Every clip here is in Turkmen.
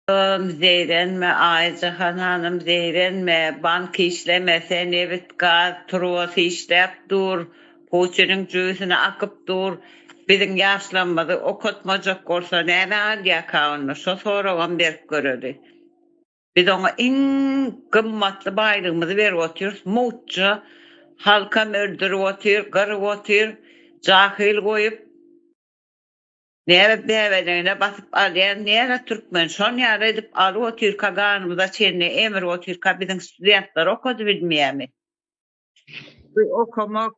Zeýrenme, Aýjahan hanym, zeýrenme. Bank işlemese, nebit-gaz turbasy işläp dur, Putiniň jübüsine akyp dur. Biziň ýaşlarymyzy okatmajak bolsa näme alýarka onda? Şo soragam berip göreli. Biz oňa iň gymmatly baýlygymyzy berip otyrys, mugtja halkam öldürip otyr, gyryp otyr, jahyl goýup. Näme bäbenegine basyp alýan näme türkmen şon ýaly edip alyp otyrka ganymyza çenli emrip otyrka biziň studentler okadybilmeýämi? Bu okamak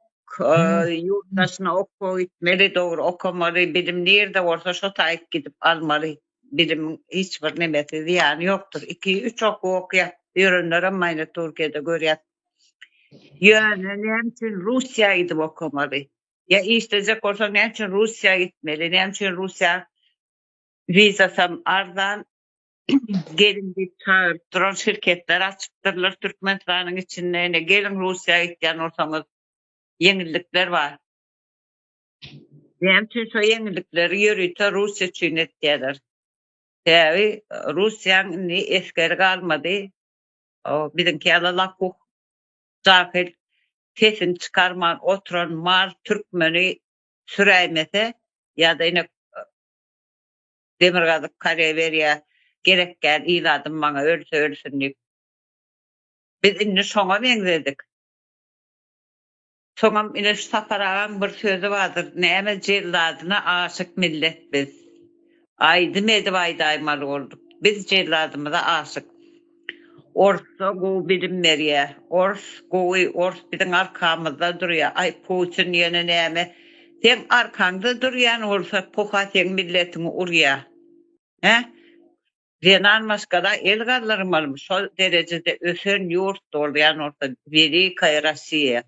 ýurt daşyna okuwa gitmeli dogry okamaly bilim nirde bolsa şo taýyk gidip almaly bilimiň hiç bir nemesi zyýany ýokdur iki üç okuw okýap ýörenlerem maýna Türkiýede görýäs ýöne näme üçin Russiýa gidip okamaly Ýa işlejek bolsaň näme üçin Russiýa gitmeli? Näme üçin Russiýa wizasam arzan geliň diýip çagyryp duran şirketler açypdyrlar Türkmenistanyň içinde. Ine geliň Russiýa gitýän bolsaňyz ýeňillikler bar. Näme üçin şo ýeňillikleri ýörite Russiýa üçin etýärler? Sebäbi Russiýaň indi esgeri galmady. Biziňki ýaly lapuh jahyl sesini çykarman oturan mal türkmeni süräýmese ýa-da ine Demirgazyk Koreýa berýär gerek däl iladym maňa ölse ölsün diýip. Biz indi şoňa meňzedik. Soňam ine şu Sapar agaň bir sözi bardyr, näme jelladyna aşyk millet biz. Aýdym edip aýdaýmaly bolduk. Biz jelladymyza aşyk. Orsda gowy bilim berýä. Ors gowy, ors biziň arkamyzda durýa. Aý Putin ýene näme? Seň arkaňda durýan bolsa poha seň milletiňi urýa. Hä? Zenan maşgala el galdyrmalymy şol derejede ösen ýurt bolýan bolsa Welikaýa Rossiýa.